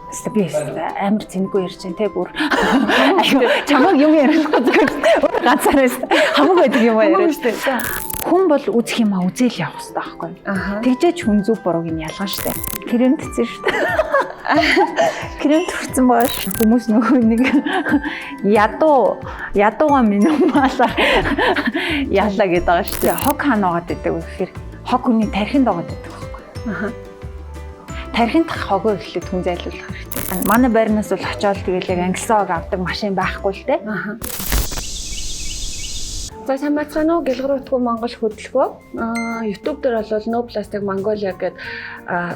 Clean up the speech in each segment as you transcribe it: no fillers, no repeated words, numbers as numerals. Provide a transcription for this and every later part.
Өстө би амар цэнгүй ярьж байна те бүр. Айгу чамаг юм ярихгүй зүгээр өөр ганцаараа өстө хамаг байдаг юм яриад штэ. Хүн бол үзэх юм а үзэл явах хэрэгтэй байхгүй. Тэгжээч хүн зүв бурууг нь ялгана штэ. Крем тцэн штэ. Крем төрсөн байгаа ш. Хүмүүс нөгөө нэг ядуу ядууга минь умаалаар ялаа гэдэг байгаа штэ. Хог хаана угаад идэг вэ гэхээр хог хүний тархинд угаад идэг байхгүй. Тархинд хогоо эхлээд хүн зайлуулах хэрэгтэй. Манай байрнаас бол очиод тэгэл яг ангилсан хог авдаг машин байхгүй л те. За сайн байцгаана уу? Гэлгэр утгүй Монгол хөдөлгөө. YouTube дээр бол No Plastic Mongolia гэдэг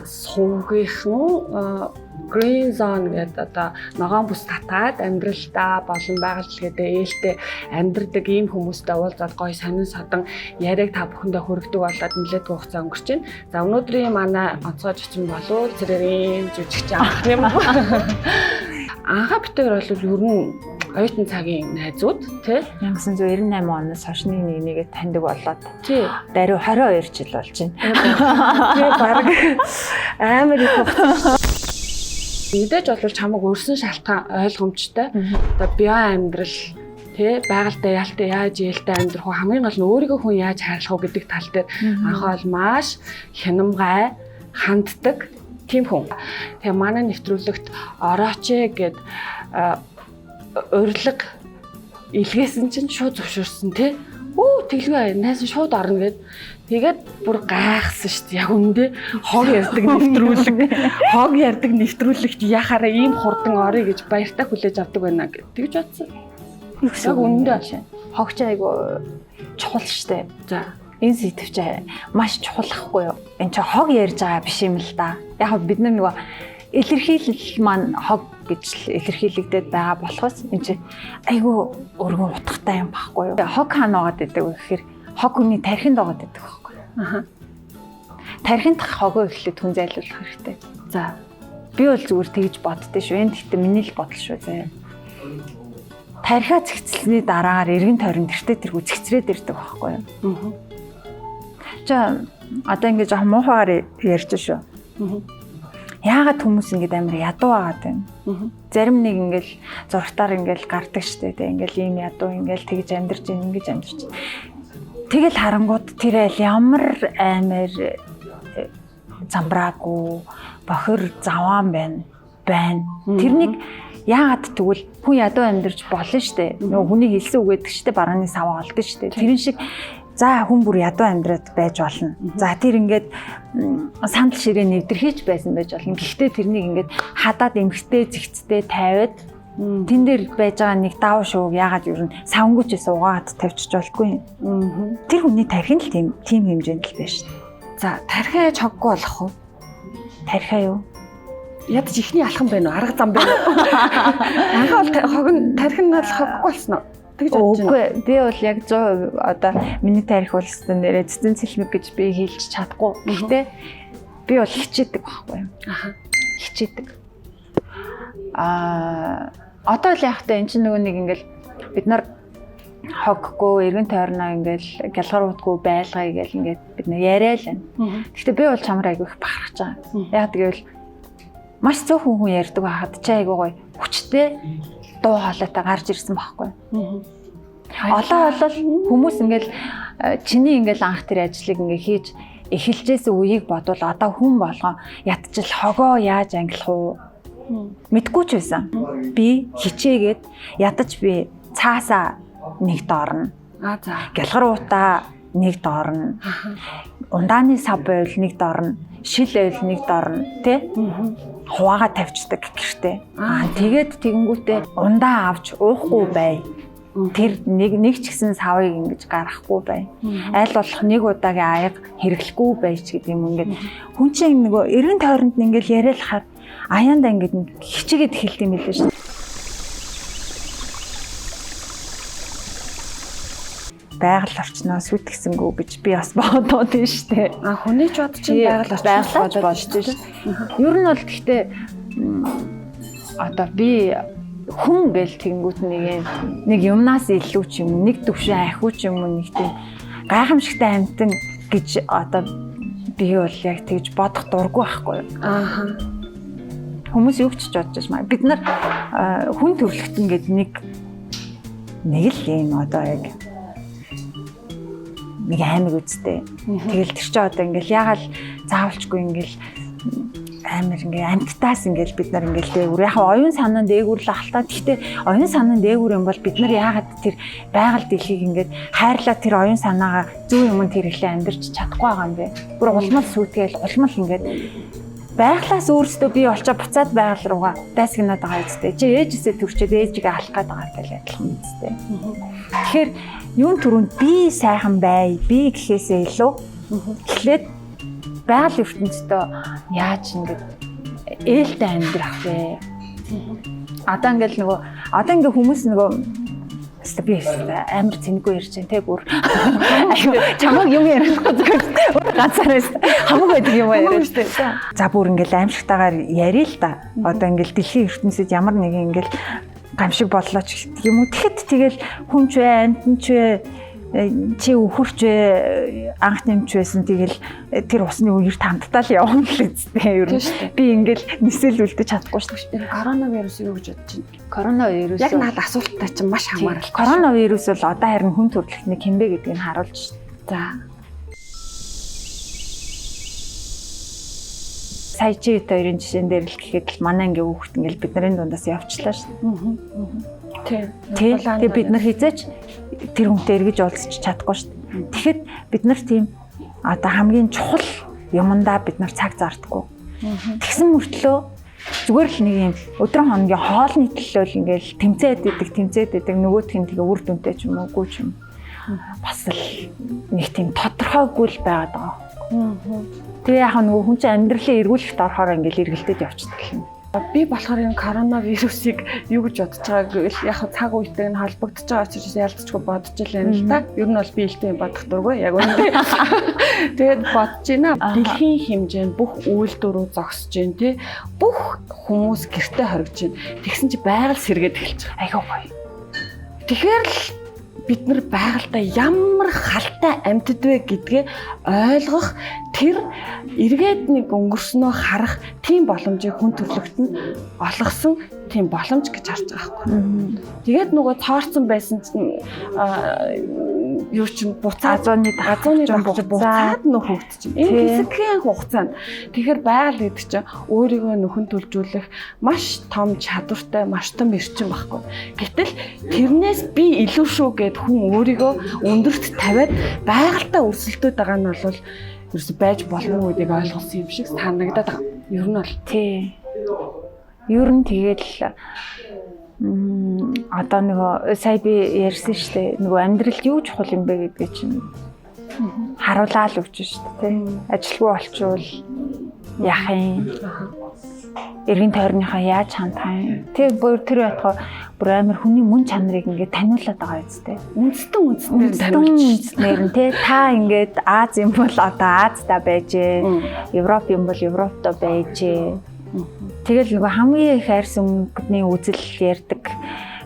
сувгийнхан Green Zone гэдэг одоо ногоон бүс татаад амьдралдаа болон байгаль дэлхийдээ ээлтэй амьдрдаг ийм хүмүүстэй уулзаад гоё сонин садан яриаг та бүхэндээ хүргэдэг болоод нэлээдгүй хугацаа өнгөрч байна. За өнөөдрийн манай онцгой зочин болов зэрэг ийм жүжигч анх юм. Анхаа битээр бол ер нь оюутан цагийн найзууд тий 1998 оноос хойш нэг нэг нэгэ таньдаг болоод тий даруй 22 жил болж байна. Тий баг амар их хугацаа. Мэдээж бол чамаг өрсөн шалтгаан ойлгомжтой. Одоо био амьдрал тий байгальтай яалтай яаж ээлтэй амьдрах вэ? Хамгийн гол нь өөрийгөө хүн яаж хайрлах вэ гэдэг тал дээр анхаа бол маш хянамгай ханддаг тийм хүн. Тэгээ манай нэвтрүүлэгт орооч ээ гэд урилга илгээсэн чинь шууд зөвшөөрсөн тий. Өө тэглгүй найсан шууд орно гэд. Тэгээд бүр гайхсан шүү дээ. Яг үндэ хог ярьдаг нэвтрүүлэг, хог ярьдаг нэвтрүүлэгт яхаараа ийм хурдан орё гэж баяртай хүлээж авдаг байна гэд. Тэгж бодсон. Яг үндэ. Хогч айгу чухал штэ. За. Энэ сэдв чи маш чухал ахгүй юу? Энд чи хог ярьж байгаа биш юм л да. Яг бид нар нөгөө илэрхийлэл маань хог гэж илэрхийлэгдээд байгаа болохоос энэ чи айгүй өргөн утгатай юм баггүй юу? Хог хаана угаад идэг вэ гэхээр хог хүний тархинд угаад идэг байхгүй юу? Тархинд хогоо эхлээд хүн зайлуулах хэрэгтэй. За. Би бол зүгээр тэгж боддоо шүү. Энэ гэхдээ миний л бодол шүү заяа. Тархиа цэгцлсэний дараагаар эргэн тойрон тэртээ тэргүү цэгцрээд ирдэг байхгүй юу? Ча одоо ингэж жоохон муухайгаар ярьж шүү. Яагаад хүмүүс ингэж амар ядуу байгаад байна? Зарим нэг ингээл зургатаар ингээл гардаг штэ тэ ингээл ийм ядуу ингээл тэгж амьдарч ин ингэж амьдарч. Тэгэл харангууд тэр айл ямар амар замбраагүй бохир заваан байна байна. Тэрнийг яагаад тэгвэл хүн ядуу амьдарч болно штэ. Нөгөө хүний хэлсэн үг гэдэг штэ барааны саваа олдсон штэ. Тэрэн шиг за хүн бүр ядуу амьдраад байж болно. За тэр ингээд сандал ширээ нэвдэрхийч байсан байж болно. Гэхдээ тэрнийг ингээд хадаад эмхтэй зэгцтэй тавиад тэн дээр байж байгаа нэг даав шууг яагаад ер нь савнгүйч суугаад тавьчих болтгүй юм. Тэр хүний тархин л тийм тийм хэмжээнд л байж шин. За тархиа яаж хоггүй болох вэ? Тархиа юу? Ядаж ихний алхам байна уу? Арга зам байна уу? Анхаа бол хог нь тархин нь бол хоггүй болсон уу? Тэгж бодож байна. Үгүй би бол яг 100% одоо миний тарих бол өстө нэрээ цэцэн цэлмэг гэж би хэлж чадахгүй. Гэхдээ би бол хичээдэг байхгүй юу? Аха. Хичээдэг. Аа одоо л яг та эн чинь нөгөө нэг ингээл бид нар хоггүй эргэн тойрноо ингээл гялгар утгүй байлгая гэл ингээд бид нар яриа л байна. Гэхдээ би бол чамраа айгүй их бахархаж байгаа. Яг гэвэл маш цөөхөн хүн ярьдаг байхад чи айгүй гоё хүчтэй дуу хоолойтой гарч ирсэн байхгүй. Одоо бол хүмүүс ингээл чиний ингээл анх тэр ажлыг ингээ хийж эхэлжсэн үеийг бодвол одоо хүн болгон ятчил хогоо яаж ангилах уу? Мэдгүй ч байсан. Би хичээгээд ядаж би цаасаа нэг доорно. Аа за. Гялгар уутаа нэг доорно. Ундааны сав байвал нэг доорно. Шил байвал нэг доорно, тэ? Хуваагаа тавьчихдаг гэртээ. Аа тэгээд тэгэнгүүтээ ундаа авч уухгүй бай. Тэр нэг нэг ч гэсэн савыг ингэж гаргахгүй бай. Аль болох нэг удаагийн аяга хэрэглэхгүй байж гэдэг юм ингээд хүн чинь нөгөө эргэн тойронд нь ингээд яриалахаар аяанда ингээд хичээгээд эхэлт юм билээ шүү. Байгаль орчноо сүйтгэсэнгүү гэж би бас бодоод байна шүү дээ. А хүний ч бод чинь байгаль орчин бодож шүү. Ер нь бол гэхдээ одоо би хүн гэл тэгэнгүүт нэг юмнаас илүү ч юм нэг төвшин ахиу ч юм уу нэг тийм гайхамшигтай амтан гэж одоо би бол яг тэгж бодох дурггүй байхгүй юу. Ааха. Хүмүүс юу ч бодож байна. Бид нар хүн төрөлхтөн гэдэг нэг л юм одоо яг нэг аймаг үсттэй. Тэгэл тэр чинь одоо ингээл ягаал заавалчгүй ингээл амар ингээ амьтдаас ингээл бид нар ингээл дээгүүр яг оюун санаа дээгүүр л ахaltaа. Гэхдээ оюун санаа дээгүүр юм бол бид нар яагаад тэр байгаль дэлхийг ингээд хайрлаа тэр оюун санаагаа зөв юмд хэрэглээ амьдрч чадахгүй байгаа юм бэ? Бүр улмал сүйтгээл улмал ингээд байглаас өөрсдөө бий болчоо буцаад байгаль руугаа дайсагнаад байгаа үстэй. Чи ээжээсээ төрчөөд ээжигээ алах гээд байгаа гэл адилхан үстэй. Тэгэхээр юун түрүүнд би сайхан бай, би гэхээсээ илүү эхлээд байгаль ертөнцийн яаж ингэж ээлтэй амьдрах вэ? Одоо ингээл нөгөө одоо ингээ хүмүүс нөгөө би амар цэнэгүй ярьж байна те бүр. Чамаг юм ярихгүй зүгээр ганцаараа хамаг байдаг юм яриа шүү дээ. За бүр ингээл аимшигтайгаар яриа л да. Одоо ингээл дэлхийн ертөнцид ямар нэг ингээл гамшиг боллоо ч гэх юм уу. Тэгэхэд тэгэл хүн ч вэ, амьтан ч вэ, чи үхэрч вэ, анх нэмч байсан тэгэл тэр усны үер тамдтаа л явна л үстэй ер нь. Би ингээл нисэл үлдэж чадахгүй шүү дээ. Коронавирус юу гэж бодож байна? Коронавирус яг наад асуулттай чинь маш хамаарал. Коронавирус бол одоо харин хүн төрөлхтний хинбэ гэдгийг нь харуулж шүү дээ. За. Сая чи хэд хоёрын жишээн дээр л гэхэд л манай ингээ хүүхэд ингээл бидний дундаас явчлаа шүү дээ. Тийм. Тэгээ бид нар хизээч тэр хүнтэй эргэж уулзч чадахгүй шүү дээ. Тэгэхэд бид нар тийм одоо хамгийн чухал юмдаа бид нар цаг зардаггүй. Тэгсэн мөртлөө зүгээр л нэг юм өдрөн хоногийн хоолны төлөө л ингээл тэмцээд идэг нөгөөх нь тэгээ үр дүнтэй ч юм уугүй ч юм. Бас л нэг тийм тодорхойгүй л байгаад байгаа. Тэгээ яг нөгөө хүн чинь амьдралаа эргүүлэхт орохоор ингээл эргэлдээд явчихдаг юм. Би болохоор энэ коронавирусыг юу гэж бодож байгааг гэвэл яг цаг үетэй нь холбогдож байгаа учраас ялцчгүй бодож л байна л та. Ер нь бол би илтээ бодох дургүй яг үнэндээ. Тэгээд бодож байна. Дэлхийн хэмжээнд бүх үйлдвэрүүд зогсож байна тий. Бүх хүмүүс гэртээ хоригдож байна. Тэгсэн чи байгаль сэргээд эхэлж байгаа. Айгүй гоё. Тэгэхээр л бид нар байгальтай ямар халтай амьтад вэ гэдгээ ойлгох тэр эргээд нэг өнгөрснөө харах тийм боломжийг хүн төрөлхтөнд олгосон тийм боломж гэж харж байгаа байхгүй. Тэгээд нөгөө цоорцсон байсан чинь юу чинь буцаад азоны давхар буцаад нөх хөгдөж чинь. Энэ хэсэгхэн хугацаанд тэгэхээр байгаль гэдэг чинь өөрийгөө нөхөн төлжүүлэх маш том чадвартай, маш том эрчим байхгүй. Гэтэл тэрнээс би илүү шүү гэд хүн өөрийгөө өндөрт тавиад байгальтай өрсөлдөд байгаа нь бол ерөөсөй байж болно гэдгийг ойлгосон юм шиг санагдаад байгаа. Ер нь бол тий. Ер нь тэгэл одоо нөгөө сая би ярьсан шүү дээ. Нөгөө амьдралд юу чухал юм бэ гэдгийг чинь харуулаа л өгч шүү дээ, тий. Ажилгүй болчвол яах юм? Эргэн тойрныхоо яаж хандах юм? Тэг бүр тэр байтугай бүр амар хүний мөн чанарыг ингээд таниулаад байгаа үстэй. Үндэстэн таниулж нэр нь тий. Та ингээд Аз юм бол одоо Азда байжээ. Европ юм бол Европт байжээ. Тэгэл нөгөө хамгийн их арьс өнгөний үзэл ярьдаг,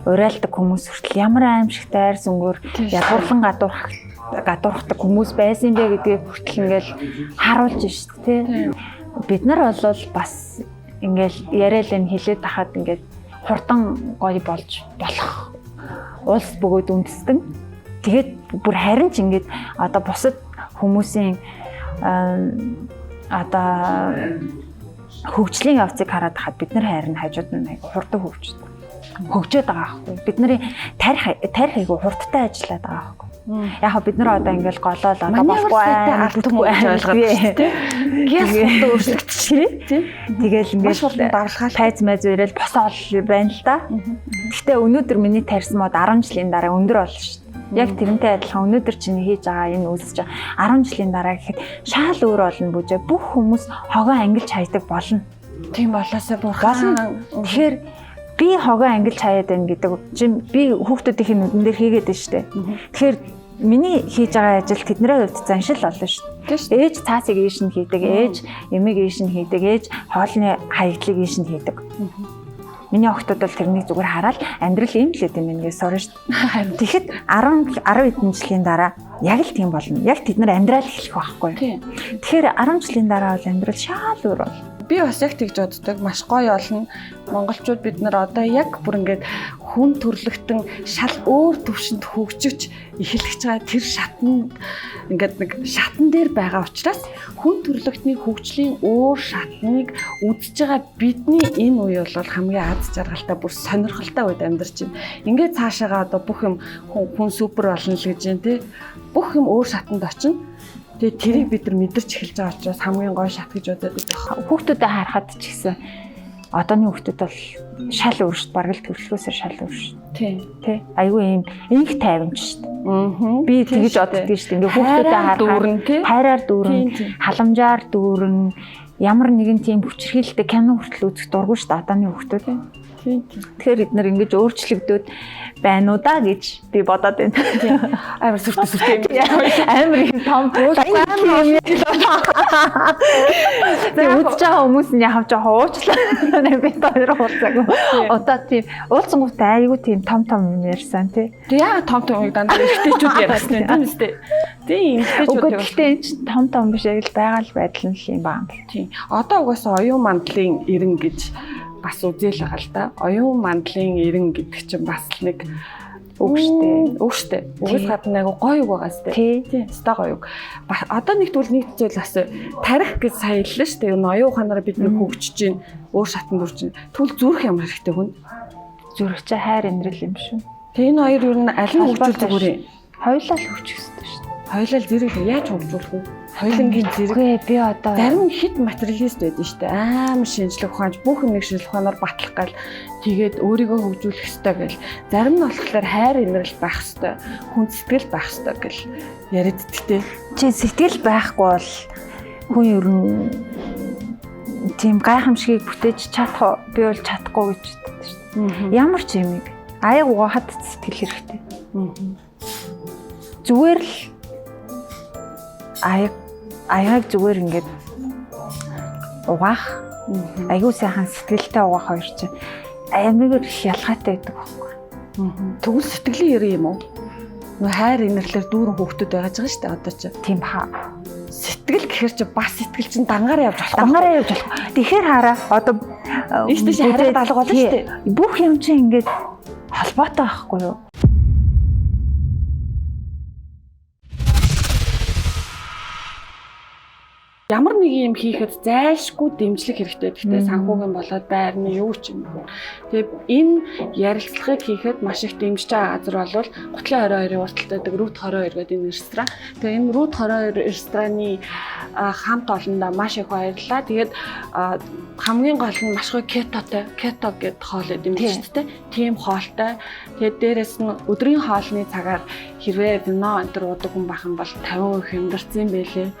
уриалдаг хүмүүс хүртэл ямар аимшигтай арьс өнгөөр ядуурлан гадуурхдаг хүмүүс байсан бэ гэдгийг хүртэл ингээл харуулж шít тий. Бид нар бол бас ингээл яриа л энэ хилээд тахад ингээд хурдан гоё болж болох улс бөгөөд үндэстэн. Тэгээд бүр харин ч ингээд одоо бусад хүмүүсийн одоо хөгжлийн явцыг хараад хахад бид нар харин хажууд нь айгу хурдан хөгжөөд байгаа байхгүй. Бид нарын тарих айгу хурдтай ажиллаад байгаа байхгүй. Яг хаа бид нар одоо ингээл голоол одоо болохгүй алдахгүй ойлгоод байна тий. Гяс хурдан өөрчлөгдчих тий. Тэгэл ингээл давлгаал тайз майз ирэл босоо ол байна л да. Гэхдээ өнөөдөр миний тарьсан мод 10 жилийн дараа өндөр болно шүү дээ. Яг тэрнтэй адилхан өнөөдөр чиний хийж байгаа энэ үйлс чинь 10 жилийн дараа гэхэд шаал өөр болно бүжээ. Бүх хүмүүс хогоо ангилж хайдаг болно. Тийм болоосаа бурхан. Тэгэхээр би хогоо ангилж хаяад байна гэдэг чинь би хүүхдүүдийн нүдэн дээр хийгээд байна шүү дээ. Тэгэхээр миний хийж байгаа ажил тэдний хувьд заншил болно шүү дээ. Ээж цаасыг ийш нь хийдэг, ээж ямиг ийш нь хийдэг, ээж хоолны хаягдлыг ийш нь хийдэг. Миний охтууд бол тэрнийг зүгээр хараад амьдрал ийм л гэдэм юм гэж сурна шүү дээ. Тэгэхэд 10 хэдэн жилийн дараа яг л тийм болно. Яг тэд нар амьдрал эхлэх байхгүй. Тэгэхээр 10 жилийн дараа бол амьдрал шал өөр болно. Би бас яг тэгж боддог. Маш гоё олно. Монголчууд бид нар одоо яг бүр ингээд хүн төрлөختөн шал өөр төвшөнд хөгжиж эхэлж байгаа тэр шатанд ингээд нэг шатан дээр байгаа учраас хүн төрлөختний хөгжлийн өөр шатныг үзэж байгаа бидний энэ үе бол хамгийн аз жаргалтай бүр сонирхолтой үед амьдарч байна. Ингээд цаашаага одоо бүх юм хүн супер болно л гэж байна тий. Бүх юм өөр шатанд очино. Тэгээ тэрийг бид нар мэдэрч эхэлж байгаа учраас хамгийн гоё шат гэж бодоод байдаг. Хүүхдүүдэд харахад ч гэсэн одооны хүүхдүүд бол шал өөр шүү дээ. Бараг л төрөлхөөсөө шал өөр шүү дээ. Тийм. Тэ. Айгүй юм инх тайванч шүү дээ. Аа. Би тэгж боддгийг шүү дээ. Ингээ хүүхдүүдэд харахад дүүрэн тий. Хайраар дүүрэн, халамжаар дүүрэн, ямар нэгэн тийм хүчирхийлэлтэй кино хүртэл үзэх дургүй шүү дээ одооны хүүхдүүд. Тийм. Тэгэхээр бид нар ингэж өөрчлөгдөөд байна уу да гэж би бодоод байна. Амар сүртэй сүртэй юм. Амар их том амар юм. Тэгээ үзэж байгаа хүмүүс нь яхав жоо уучлаа. Би хоёр уулзаагүй. Одоо тийм уулзангуудтай айгүй тийм том том юм ярьсан тий. Тэг яагаад том том юм дандаа эрэгтэйчүүд ярьсан юм тийм үстэй. Тийм эрэгтэйчүүд. Үгүй гэхдээ энэ чинь том том биш яг л байгаа л байдал нь л юм байна. Тийм. Одоо угаасаа оюун мандлын эрен гэж бас үзэл байгаа л да. Оюун мандлын эрен гэдэг чинь бас л нэг үг штэ. Үг штэ. Үгээс гадна айгу гоё үг байгаа штэ. Тийм. Өстой гоё үг. Одоо нэгтвэл нэг зүйл бас тарих гэж сая хэллээ штэ. Юу оюун ухаанаараа бид нэг хөгжиж чинь өөр шатанд үрж чинь. Тэгвэл зүрх ямар хэрэгтэй хүн? Зүрх чи хайр инрэл юм шүү. Тэг энэ хоёр юу н аль нь хөгжүүл зүгээр юм? Хоёулаа л хөгжих ёстой штэ. Хоёулаа л зэрэг яаж хөгжүүлэх вэ? Хоёулангийн зэрэг. Үгүй би одоо зарим хит материалист байдаг шүү дээ. Амар шинжлэх ухаанч бүх юмыг шинжлэх ухаанаар батлах гал тэгээд өөрийгөө хөгжүүлэх ёстой гэл. Зарим нь болохоор хайр инрэл байх ёстой, хүн сэтгэл байх ёстой гэл яриад идэгтэй. Чи сэтгэл байхгүй бол хүн ер нь тийм гайхамшигыг бүтээж чадах уу? Би бол чадахгүй гэж боддог шүү дээ. Ямар ч юмыг аяг угаахад сэтгэл хэрэгтэй. Зүгээр л аяг зүгээр ингээд угаах айгүй сайхан сэтгэлтэй угаах хоёр чинь амар их ялгаатай байдаг байхгүй. Тэгвэл сэтгэлийн ерэн юм уу? Нөө хайр инэрлэр дүүрэн хүүхдүүд байгаа ч байгаа шүү дээ одоо чи. Тийм хаа. Сэтгэл гэхэр чи бас сэтгэл чинь дангаар явж болохгүй. Дангаараа явж болохгүй. Тэгэхээр хараа одоо ийш тийш хараад алга болно шүү дээ. Бүх юм чинь ингээд холбоотой байхгүй юу? Ямар нэг юм хийхэд зайлшгүй дэмжлэг хэрэгтэй. Гэхдээ санхүүгийн болоод байрны юу ч юм уу. Тэгээд энэ ярилцлагыг хийхэд маш их дэмжиж байгаа газар бол Гутлын 22-ын урталтай байдаг Route 22 гэдэг энэ ресторан. Тэгээд энэ Route 22 рестораны хамт олондоо маш их баярлалаа. Тэгээд хамгийн гол нь маш гоё кетотой, кето гэдэг хоол юм шүү дээ. Тийм хоолтой. Тэгээд дээрэс нь өдрийн хоолны цагаар хэрвээ вино энэ төр уудаг хүн байх юм бол 50% хямдарсан юм байлээ.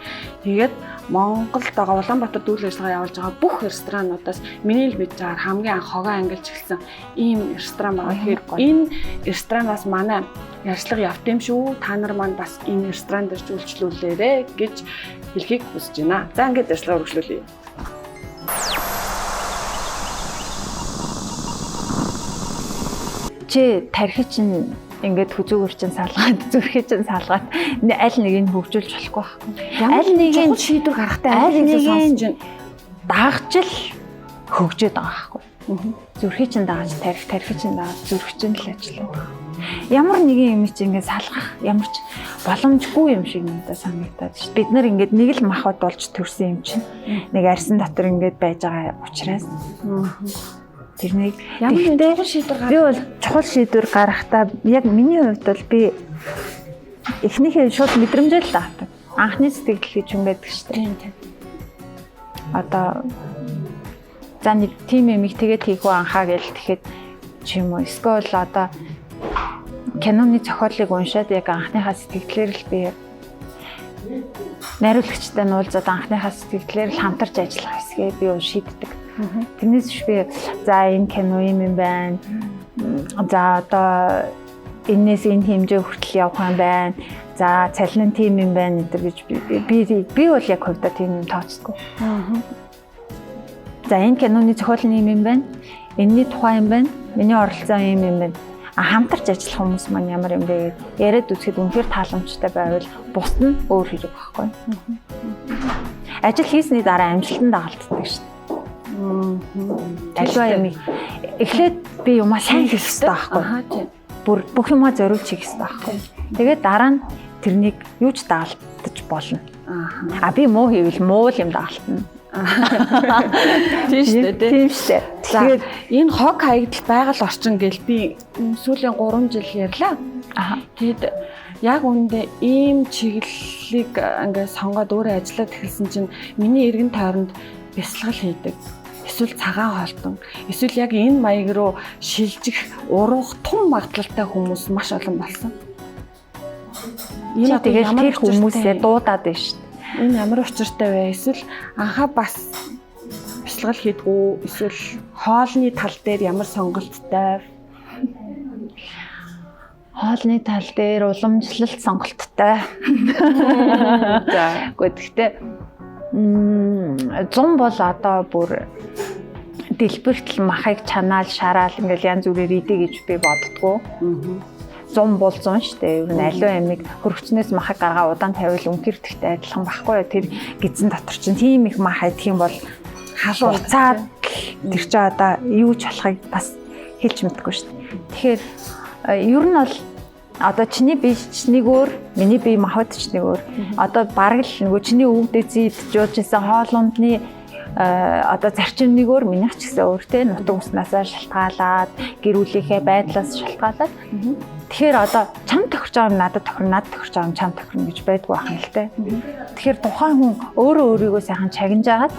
Тэгээд Монголд байгаа Улаанбаатар дүүл ажиллагаа явуулж байгаа бүх ресторануудаас миний л мэдж байгаа хамгийн анх хогоо ангилж эхэлсэн ийм ресторан байгаа. Тэгэхээр энэ ресторанаас манай ярьцлага явт юм шүү. Та нар маань бас энэ ресторан дээр ч үйлчлүүлээрэ гэж хэлхийг хүсэж байна. За ингээд ярьцлага үргэлжлүүлье. Чи тархи чинь ингээд хүзүүгөр чинь салгаад зүрхээ чинь салгаад аль нэг нь хөгжүүлж болохгүй байхгүй. Аль нэг нь шийдвэр гаргахтай аль нэг нь дагаж л хөгжөөд байгаа байхгүй. Зүрхээ чинь дагаж тархи, тархи чинь дагаж зүрх чинь л ажиллаад. Ямар нэгэн юм чинь ингээд салгах ямар ч боломжгүй юм шиг надад санагдаад шүү. Бид нар ингээд нэг л махбод болж төрсэн юм чинь нэг арьсан дотор ингээд байж байгаа учраас тэрнийг ямар нэгэн чухал шийдвэр би бол чухал шийдвэр гаргахтаа яг миний хувьд бол би эхнийхээ шууд мэдрэмжээ л авдаг. Анхны сэтгэл гэж юм байдаг шүү дээ. Тийм. Одоо за нэг тим юмыг тэгээд хийх үү анхаа гээл тэгэхэд ч юм уу эсвэл одоо киноны зохиолыг уншаад яг анхныхаа сэтгэлээр л би найруулагчтай нь уулзаад анхныхаа сэтгэлээр л хамтарч ажиллах хэсгээ би шийддэг. Тэрнээс биш би за энэ кино юм юм байна. За одоо энээс энэ хэмжээ хүртэл явах юм байна. За цалин тийм юм байна гэдэг гэж би бол яг хувьдаа тийм юм тооцдоггүй. За энэ киноны зохиол нь юм юм байна. Энэний тухай юм байна. Миний оролцоо юм юм байна. Хамтарч ажиллах хүмүүс маань ямар юм бэ гэд яриад үзэхэд үнэхээр тааламжтай байвал бусд нь өөр хэрэг байхгүй. Ажил хийсний дараа амжилтанд дагалддаг шүү дээ. Аливаа юмыг эхлээд би юмаа сайн хийх хэрэгтэй байхгүй. Бүр бүх юмаа зориулж хийх хэрэгтэй байхгүй. Тэгээд дараа нь тэрнийг юу ч даалтаж болно. А би муу хийвэл муу л юм даалтна. Тийм шүү дээ, тий. Тийм шүү дээ. Тэгэхээр энэ хог хаягдал байгаль орчин гэл би сүүлийн 3 жил ярьлаа. Тэгэд яг үүндээ ийм чиглэлийг ингээд сонгоод өөрөө ажиллаад эхэлсэн чинь миний эргэн тойронд бясалгал хийдэг. Эсвэл цагаан хоолтон, эсвэл яг энэ маяг руу шилжих, уруух тун магадлалтай хүмүүс маш олон болсон. Энэ тэгэл тэр хүмүүсээ дуудаад байна шүү дээ. Энэ ямар учиртай вэ? Эсвэл анхаа бас бясалгал хийдгүү, эсвэл хоолны тал дээр ямар сонголттой? Хоолны тал дээр уламжлалт сонголттой. За, үгүй гэхдээ 100 бол одоо бүр дэлбэртэл махыг чанаал, шараал ингээл янз бүрээр идэ гэж би боддгоо. 100 бол 100 шүү дээ. Ер нь аливаа амиг хөргөчнөөс махыг гаргаа удаан тавиул үнэхэр тэгтэй адилхан байхгүй юу? Тэр гидсэн дотор чинь тийм их мах идэх юм бол халуун уцаад тэр чинь одоо юу ч болохыг бас хэлж мэдэхгүй шүү дээ. Тэгэхээр ер нь бол одоо чиний бие ч нэг өөр, миний бие махбод ч нэг өөр. Одоо бараг л нөгөө чиний өвдөд идэж ууж исэн хоолундны одоо зарчим нэг өөр, минийх ч гэсэн өөр те, нутаг уснаасаа шалтгаалаад, гэр бүлийнхээ байдлаас шалтгаалаад. Тэгэхээр одоо чам тохирч байгаа юм надад тохирно, надад тохирч байгаа юм чам тохирно гэж байдгүй байх юм л те. Тэгэхээр тухайн хүн өөрөө өөрийгөө сайхан чагнаж агаад.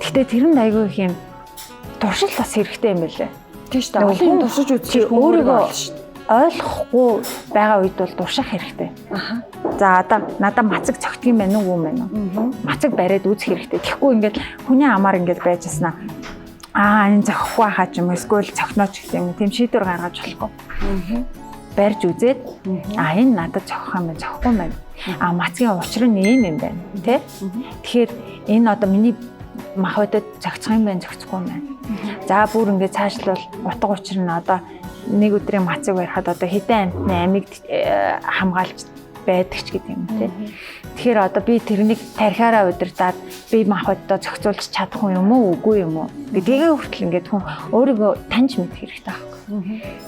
Гэхдээ тэрэнд айгүй их юм туршил бас хэрэгтэй юм байлээ. Тийм шүү дээ. Олон туршиж үзчих өөрийгөө ойлгохгүй байгаа үед бол турших хэрэгтэй. За одоо надад мацаг цогтг юм байна уу, үгүй юм байна уу? Мацаг бариад үзэх хэрэгтэй. Тэгэхгүй ингээд хүний амаар ингээд байж яснаа. Аа энэ зохихгүй хаа ч юм эсвэл цохино ч гэсэн юм. Тийм шийдвэр гаргаж болохгүй. Барьж үзээд аа энэ надад зохих юм байна, зохихгүй юм байна. Аа мацгийн учир нь ийм юм байна, тэ? Тэгэхээр энэ одоо миний махбодод зохицох юм байна, зохицохгүй юм байна. За бүр ингээд цаашлуул утга учир нь одоо нэг өдрийн мацаг барихад одоо хэдэн амьтны амийг хамгаалж байдаг ч гэдэг юм тий. Тэгэхээр одоо би тэрнийг тархиараа удирдаад би махбоддоо зохицуулж чадах юм уу, үгүй юм уу гэдгээ хүртэл ингээд хүн өөрийгөө таньж мэдэх хэрэгтэй байхгүй.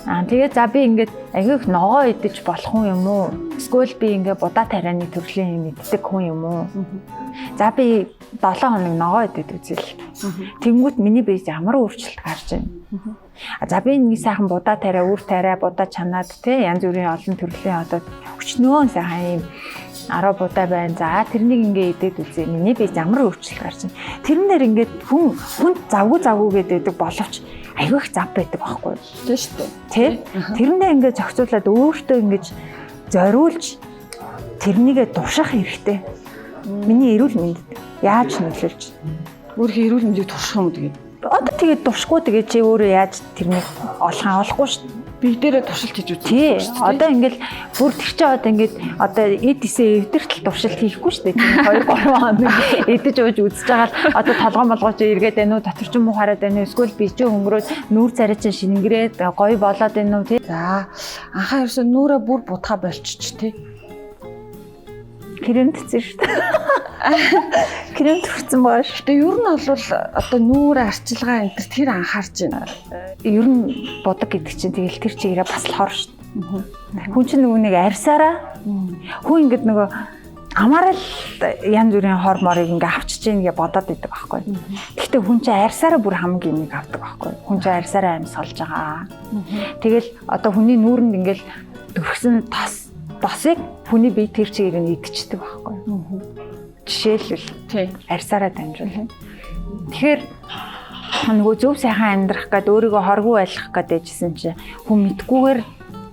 Аа тэгээ за би ингээд аягүй их ногоо идэж болох юм уу? Эсвэл би ингээд будаа тарианы төрлийн юм иддэг хүн юм уу? За би 7 хоног ногоо идэд үзье л. Тэнгүүт миний биед ямар өөрчлөлт гарч байна? За би нэг сайхан будаа тариа, үр тариа, будаа чанаад те янз бүрийн олон төрлийн одоо өчнөөн сайхан юм 10 будаа байна. За тэрнийг ингээ идэд үзье. Миний биед ямар өөрчлөлт гарч байна? Тэрэн дээр ингээд хүн хүнд завгүй завгүй гэдэг боловч аягүй их зав байдаг байхгүй юу? Тийм шүү дээ. Тэ? Тэрэндээ ингээд зохицуулаад өөртөө ингэж зориулж тэрнийгээ турших хэрэгтэй. Миний эрүүл мэндэд яаж нөлөөлж? Өөрийнхөө эрүүл мэндийг турших юм тэгээд. Одоо тэгээд туршгүй тэгээд чи өөрөө яаж тэрнийг олох юм олохгүй шүү дээ. Би дээрээ туршилт хийж үзсэн. Тий. Одоо ингээл бүр тэр чинь одоо ингээд одоо эд эсээ эвдэртэл туршилт хийхгүй шүү дээ. Тийм 2 3 хоног эдэж ууж үзэж байгаа л одоо толгой молгоо чи эргээд байна уу, дотор чинь муу хараад байна уу, эсвэл би чи хөнгөрөөд нүүр царай чинь шингэрээд гоё болоод байна уу тий. За анхаа ерөөсөө нүрээ бүр будгаа болчих тий. Крем тцэн шүү дээ. Крем төрсөн байгаа шүү. Тэгээ ер нь бол одоо нүүр арчилгаа энэ тэр анхаарч байна. Ер нь будаг гэдэг чинь тэгэл тэр чигээрээ бас л хор шүү дээ. Хүн чинь нөгөө нэг арьсаараа хүн ингээд нөгөө амаараа л янз бүрийн хор морыг ингээ авчиж гин гэж бодоод идэг байхгүй. Гэхдээ хүн чинь арьсаараа бүр хамгийн юмыг авдаг байхгүй. Хүн чинь арьсаараа амьсгалж байгаа. Тэгэл одоо хүний нүүрэнд ингээл дөрхсөн тос досыг хүний бие тэр чигээр нь идчихдэг байхгүй. Жишээлбэл тий арьсаараа дамжуулна. Тэгэхээр нөгөө зөв сайхан амьдрах гээд өөрийгөө хоргүй байлгах гээд байжсэн чинь хүн мэдгүйгээр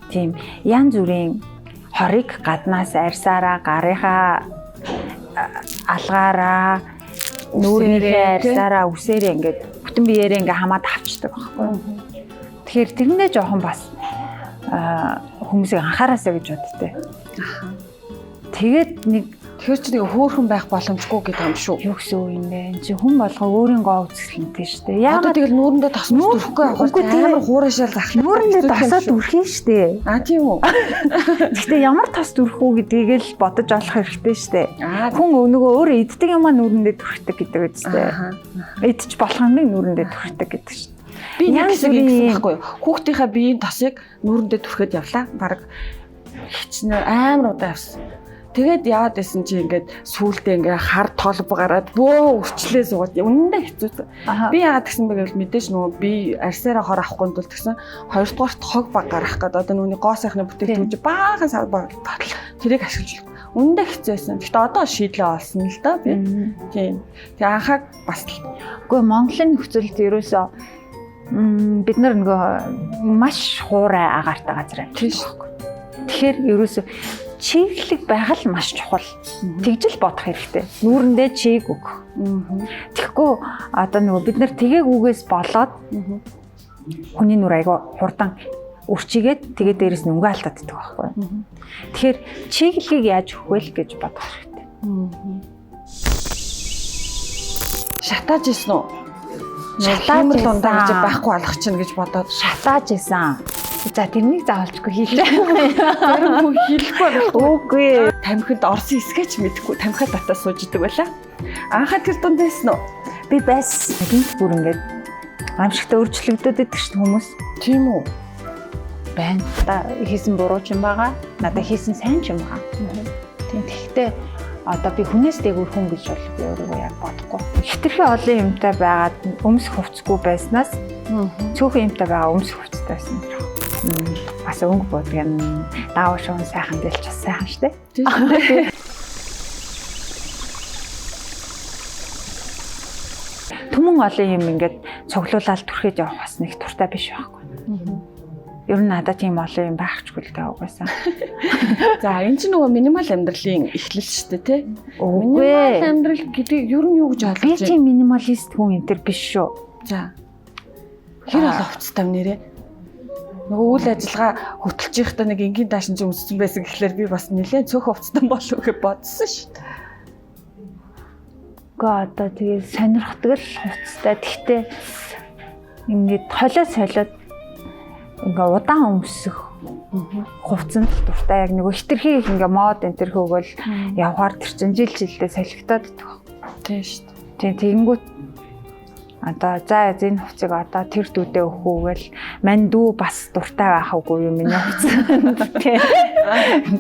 тийм янз бүрийн хорыг гаднаас арьсаараа гарынхаа алгаараа нүүрнийхээ арьсаараа үсээрээ ингээд бүтэн биеэрээ ингээд хамаад авчдаг байхгүй. Тэгэхээр тэрэндээ жоохон бас хүмүүсийг анхаараасаа гэж боддтой. Тэгээд нэг Тэгэхээр чи нэг хөөхөн байх боломжгүй гэдэг юм шүү. Юу гэсэн үг юм бэ? Энд чи хүн болго өөрийн гоо үзэсгэлэнтэй шүү дээ. Яагаад тэгэл нүүрэндээ тос дүрхгүй явах амар хуурайшаал зах. Нүүрэндээ тосоо дүрхэн шүү дээ. А тийм үү. Гэхдээ ямар тос дүрх үү гэдгийг л бодож олох хэрэгтэй шүү дээ. Хүн нөгөө өөрөө иддэг юмаа нүүрэндээ дүрхдэг гэдэг үстэй. Идчих болох юмыг нүүрэндээ дүрхдэг гэдэг шүү дээ. Би нэг хэсэг ингэсэн байхгүй юу? Хүүхдийнхээ биеийн тосыг нүүрэндээ түрхэд явлаа. Бараг хичнээн амар удаа явсан. Тэгээд яваад байсан чи ингээд сүулдэ ингээ хар толб гараад бөө өвчлээ суугаад үнэндээ хэцүү. Би яагаад тэгсэн бэ гэвэл мэдээж нөгөө би арсаараа хор авахгүй тул тэгсэн. Хоёрдугаарт хог баг гарах гээд одоо нүуний гоо сайхны бүтээгдэхүүн чи баахан сав баг тэрийг ашиглаж үнэндээ хэцүү байсан. Гэхдээ одоо шийдлээ олсон л да би. Тийм. Тэгээ анхааг бас л. Үгүй Монголын нөхцөлд ерөөсөө бид нар нөгөө маш хуурай агаартай газар амьдардаг байхгүй. Тэгэхээр ерөөсөө чиглэг байгаль маш чухал. Тэгж л бодох хэрэгтэй. Нүүрэндээ чиг өгөх. Тэгэхгүй одоо нөгөө бид нар тгээгүүгээс болоод хүний нүр айгүй хурдан өрчигээд тэгээ дээрэс нь өнгө алдаад идэх байхгүй. Тэгэхээр чиглэгийг яаж өгөх вэ гэж бодох хэрэгтэй. Шатааж исэн үү? Шатааж дундаа гэж байхгүй алгах чинь гэж бодоод шатааж исэн. За тэрнийг заавалчгүй хийлээ. Зарим хүн хийлэхгүй байх. Үгүй. Тамхинд орсон эсгээ ч мэдэхгүй тамхи татаа сууж идэг байлаа. Анхаа тэр дунд байсан уу? Би байсан. Гинт бүр ингээд аимшигтай өөрчлөгдөд идэг шин хүмүүс. Тийм үү? Байна. Одоо хийсэн буруу ч юм байгаа. Надад хийсэн сайн ч юм байгаа. Тийм. Тэгэхдээ одоо би хүнээс дээгүүр хүн гэж бол би өөрийгөө яг бодохгүй. Хитрхи олон юмтай байгаад өмсөх хувцгүй байснаас цөөхөн юмтай байгаа өмсөх хувцтай байсан юм. Бас өнгө буудаг юм. Даав шуун сайхан дэлч бас сайхан штэ. Түмэн олон юм ингээд цуглуулаад түрхээд явах бас нэг туртай биш байхгүй. Ер нь надад тийм олон юм байхчгүй л дээ угаасаа. За энэ чинь нөгөө минимал амьдралын эхлэл шүү дээ, тий? Үгүй. Минимал амьдрал гэдгийг ер нь юу гэж ойлгож байна? Би тийм минималист хүн энэ төр биш шүү. За. Хэр олон хувцастай юм нэрээ? Нөгөө үйл ажиллагаа хөтөлж байхдаа нэг энгийн даашин ч өмссөн байсан гэхлээр би бас нэлээд цөөх хувцастай болов гэж бодсон шүү дээ. Үгүй одоо тэгээд сонирхдаг л хувцастай. Тэгтээ ингээд холио солиод ингээ удаан өмсөх хувцсанд л дуртай. Яг нөгөө хитрхи их ингээ мод энэ төр хөөгөл явхаар тэр чинь жил жилдээ солигдоод идэх. Тийм шүү дээ. Тийм тэгэнгүүт одоо за энэ хувцсыг одоо тэр дүүдээ өгөх үгээл мань дүү бас дуртай байх үгүй юу миний хувцс.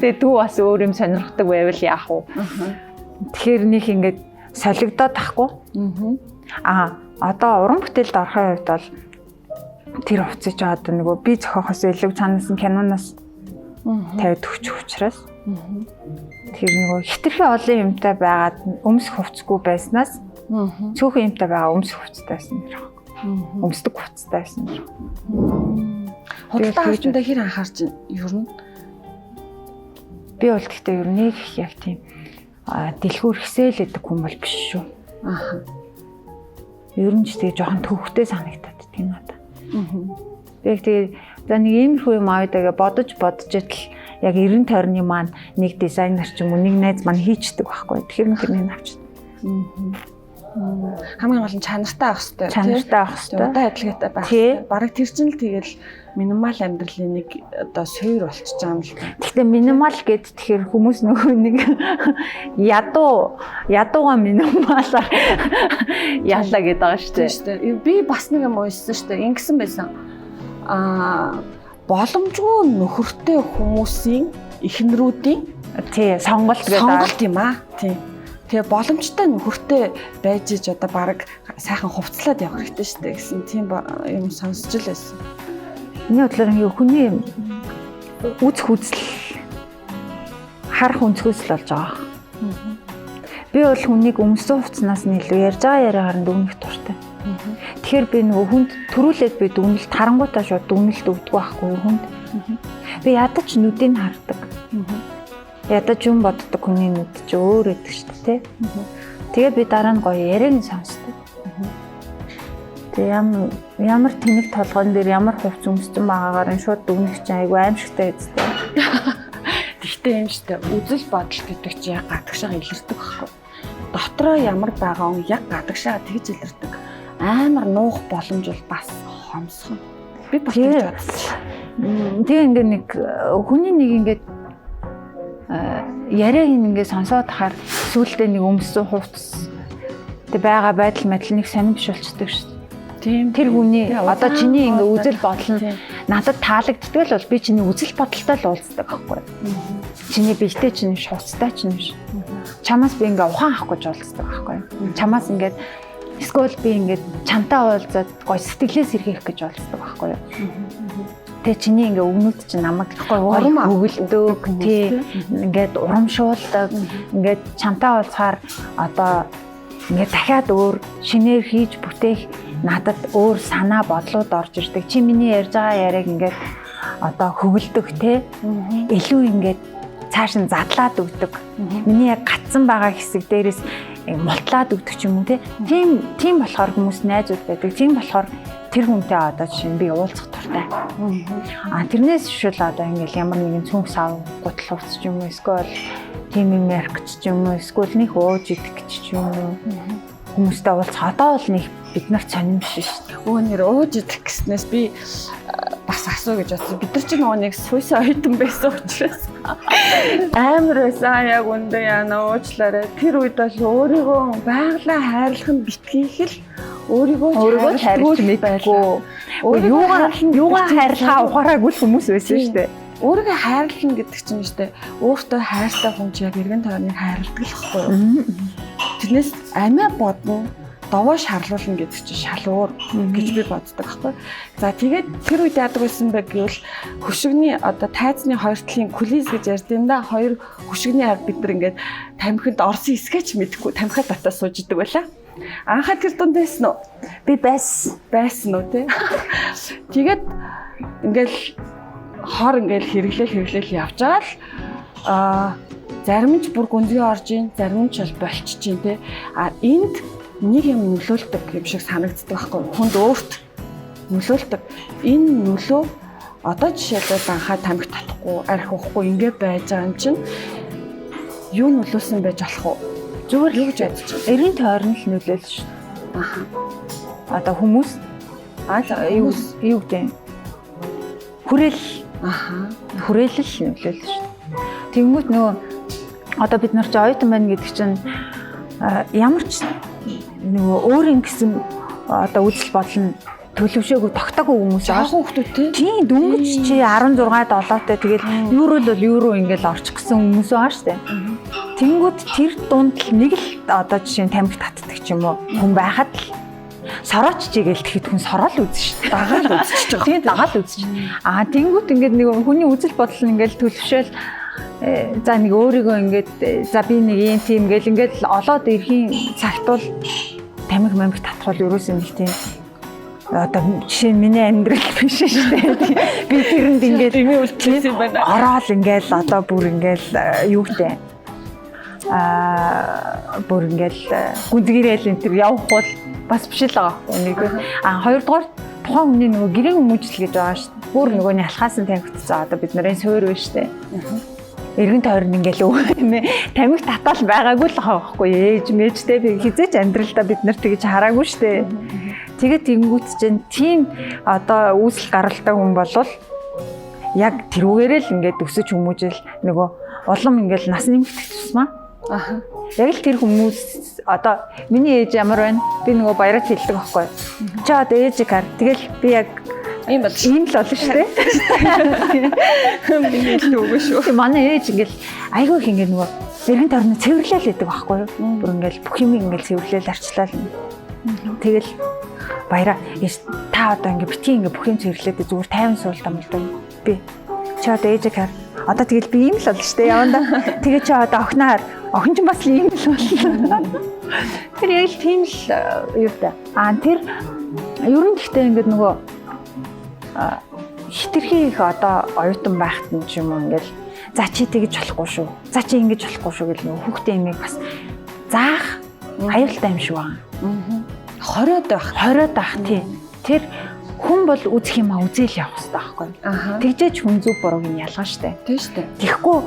Тэгээ дүү бас өөр юм сонирхдаг байвал яах вэ? Тэгэхээр нэг ингээд солигдоод тахгүй. Аа одоо уран бүтээлд орохын хувьд бол тэр хувцсыг ч одоо нөгөө би зохиохоос илүү цаанаас нь киноноос тавиад өгчих учраас тэр нөгөө хитрхи олон юмтай байгаад өмсөх хувцсгүй байснаас цөөхөн юмтай байгаа өмсөх хувцастай байсан юм. Өмсдөг хувцастай байсан юм. Худалдаа авалтандаа хэр анхаарч ер нь? Би бол гэхдээ ер нь нэг их яг тийм дэлгүүр хисээл гэдэг хүн бол биш шүү. Аа. Ер нь ч тэгээ жоохон төвхтэй санагдаад тийм надад. Би яг тэгээ за нэг иймэрхүү юм авъя даа гэж бодож идэл яг 90 тойрны маань нэг дизайнер ч юм уу нэг найз маань хийчдэг байхгүй. Тэгэхээр нэг тэрнийг авчдаг. Хамгийн гол нь чанартай авах хэрэгтэй. Чанартай авах хэрэгтэй. Удаан адилгаатай байх хэрэгтэй. Бараг тэр чинь л тэгэл минимал амьдралын нэг одоо суур болчихж байгаа юм л та. Гэхдээ минимал гэд тэгэхээр хүмүүс нөгөө нэг ядууга минималаар яалаа гэдэг байгаа шүү дээ. Би бас нэг юм уйссан шүү дээ. Ингэсэн байсан. Аа боломжгүй нөхөртэй хүмүүсийн эхнэрүүдийн тий сонголт гэдэг. Сонголт юм аа. Тий. Тэгээ боломжтой нөхөртэй байж иж одоо баг сайхан хувцлаад явах хэрэгтэй шүү дээ гэсэн тийм юм сонсч л байсан. Миний бодлоор ингээ хүний үзэх үзэл харах өнцгөөс л болж байгаа. Би бол хүнийг өмсөн хувцснаас нь илүү ярьж байгаа яриагаар нь дүгнэх дуртай. Тэгэхээр би нөгөө хүнд төрүүлээд би дүгнэлт харангуйтаа шууд дүгнэлт өгдөг байхгүй хүнд. Би ядаж нүдийг хардаг. Ядаж юм боддог хүний нүд чи өөр өгдөг шүү дээ, тий. Тэгээд би дараа нь гоё яриаг нь сонсдог. Тэгээ ямар тэнэг толгойн дээр ямар хувц өмссөн байгаагаар нь шууд дүгнэх чинь айгүй аимшигтай үстэй. Тэгтээ Гэхдээ юм штэ үзэл бодол гэдэг чи яг гадагшаа илэрдэг байхгүй. Дотроо ямар байгаа хүн яг гадагшаа тэгж илэрдэг. Амар нуух боломж бол бас хомсгоно. Би бас тэгж бодсон. Тэгээ ингээ нэг хүний нэг ингээд яриаг ингээ сонсоод хахаар сүултээ нэг өмссөн хувцас тэг байгаа байдал мэдл нэг сонирн биш болчдөг шүү дээ. Тийм. Тэр хүний одоо чиний ингээ үзэл бодол нь надад таалагддаг л бол би чиний үзэл бодолтой л уулздаг байхгүй. Чиний биетэй чинь биш, хувцастай чинь биш. Чамаас би ингээ ухаан авах гэж уулздаг байхгүй. Чамаас ингээд эсвэл би ингээд чамтай уулзаад гой сэтгэлээ сэргээх гэж уулздаг байхгүй. Тэгээ чиний ингээ өгнүүд чинь намайг урам өгөлдөг, тий, ингээд урамшуулдаг, ингээд чамтай уулзахаар одоо ингээд дахиад өөр шинээр хийж бүтээх надад өөр санаа бодлууд орж ирдэг. Чи миний ярьж байгаа яриаг ингээд одоо хөвөлдөг, те, илүү ингээд цааш нь задлаад өгдөг. Миний яг гатсан байгаа хэсэг дээрээс мултлаад өгдөг ч юм уу, те. Тийм болохоор хүмүүс найзууд байдаг. Тийм болохоор тэр хүнтэй одоо жишээ нь би уулзах дуртай. А тэрнээс шил одоо ингээл ямар нэгэн цүнх сав гутал хувцс ч юм уу, эсвэл тийм юм ярих гэж ч юм уу, эсвэл нэг ууж идэх гэж ч юм уу. Хүмүүстэй уулзах одоо бол нэг бид нарт сонирн биш шүү дээ. Өө нэр ууж идэх гэснээс би бас асуу гэж бодсон. Бид нар ч нөгөө нэг суйсан оюутан байсан учраас амар байсан. Яг үндэ яана уучлаарай. Тэр үед бол өөрийгөө байглаа хайрлах нь битгийх л өөрийгөө хайрлаж мэдгүй. Юугаа хайрлахаа ухаараагүй л хүмүүс байсан шүү дээ. Өөрийгөө хайрлана гэдэг чинь шүү дээ. Өөртөө хайртай хүн чи яг эргэн тойрныг хайрладаг л байхгүй юу? Тэрнээс амиа бодно, довоо шарлуулна гэдэг чинь шал уур гэж би боддог байхгүй. За тэгээд тэр үед яадаг байсан бэ гэвэл хөшигний одоо тайзны хоёр талын кулис гэж ярьд юм да. Хоёр хөшигний ард бид нар ингээд тамхинд орсон хэсгээ ч мэдэхгүй тамхиа татаа сууж идэг байлаа. Анхаа тэр дунд байсан уу? Би байсан уу те. Тэгээд ингээл хор ингээл хэрэглээл явж байгаа л аа зарим нь ч бүр гүнзгий орж ийн, зарим нь ч бол болчихж ийн те. А энд нэг юм нөлөөлдөг юм шиг санагддаг байхгүй. Хүнд өөрт нөлөөлдөг. Энэ нөлөө одоо жишээлбэл анхаа тамхи татахгүй, архи уухгүй ингэ байж байгаа юм чинь юу нөлөөсөн байж болох вэ? Зүгээр юу гэж бодож байна? Эргэн тойрон л нөлөөлж шүү дээ. Аха. Одоо хүмүүс юу гэдэг юм? Хүрээл. Аха. Хүрээлэл нөлөөлж шүү дээ. Тэнгүүт нөгөө одоо бид нар ч оюутан байна гэдэг чинь ямар ч нөгөө өөрийн гэсэн одоо үзэл бодол нь төлөвшөөгүй тогтоогүй хүмүүс байгаа хүүхдүүд тийм дөнгөж чи 16 7-тай тэгэл евро л бол евро ингээл орчих гэсэн хүмүүс байгаа шүү дээ. Тэнгүүд тэр дунд л нэг л одоо жишээ нь тамхи татдаг ч юм уу хүн байхад л сорооч чигээл тэгэхэд хүн сороол үзэн шүү дээ. Дагаал үзчихэж байгаа. Тийм дагаал үзчих. Аа тэнгүүд ингээд нэг хүний үзэл бодол нь ингээл төлөвшөөл за нэг өөрийгөө ингээд за би нэг юм тийм гэл ингээд олоод ирэхийн цагт бол тамхи мамхи татах бол ерөөсөө нэг тийм одоо жишээ нь миний амьдрал биш шүү дээ. Би тэрэнд ингээд дэмий үлдсэн юм байна. Ороод ингээд одоо бүр ингээд юу гэдэг бүр ингээд гүнзгийрэл энэ төр явах бол бас биш л байгаа байхгүй нэг. А хоёрдугаар тухайн хүний нөгөө гэрийн хүмүүжил гэж байгаа шүү дээ. Бүр нөгөө нялхаасан тамхитцаа одоо бид нарын суур байна шүү дээ. Эргэн тойрон ингээл юм тамхи татаал байгаагүй л байгаа байхгүй ээж мэжтэй би хизээч амьдралдаа бид нар тэгж хараагүй шүү дээ. Тэгээд тэнгүүт чинь тийм одоо үүсэл гаралтай хүн болвол яг тэрүүгээрээ л ингээд өсөж хүмүүжил нөгөө улам ингээл нас нэмэгдэх тусмаа. Аха. Яг л тэр хүмүүс одоо миний ээж ямар байна? Би нөгөө баяраад хэлдэг байхгүй. Чи одоо ээжийг хар. Тэгэл би яг ийм бол ийм л болно шүү дээ. Миний ээж үгүй шүү. Манай ээж ингээл айгүй их ингээд нөгөө эргэн тойрны цэвэрлээл байдаг байхгүй юу? Бүр ингээл бүх юм ингээл цэвэрлээл арчлал. Тэгэл баяраа та одоо ингээд битгий ингээд бүх юм цэвэрлээд зүгээр тайван суул тамалдаг. Би чи одоо ээжийг хар. Одоо тэгэл би ийм л болно шүү дээ. Яванда тэгээ чи одоо охиноо хар. Охин ч бас ийм л болно. Тэр яг л тийм л юутай. Аа тэр ер нь гэхдээ ингээд нөгөө хитрхи их одоо оюутан байхад нь ч юм уу ингээл за чи тэгж болохгүй шүү. За чи ингэж болохгүй шүү гэл нөгөө хүүхдээ имийг бас заах аюултай юм шиг байна. Хориод байх. Хориод байх тий. Тэр хүн бол үзэх юм а үзэл явах хэрэгтэй байхгүй. Аха. Тэгжээч хүн зүг бурууг нь ялгана штэ. Тийм штэ. Тэгэхгүй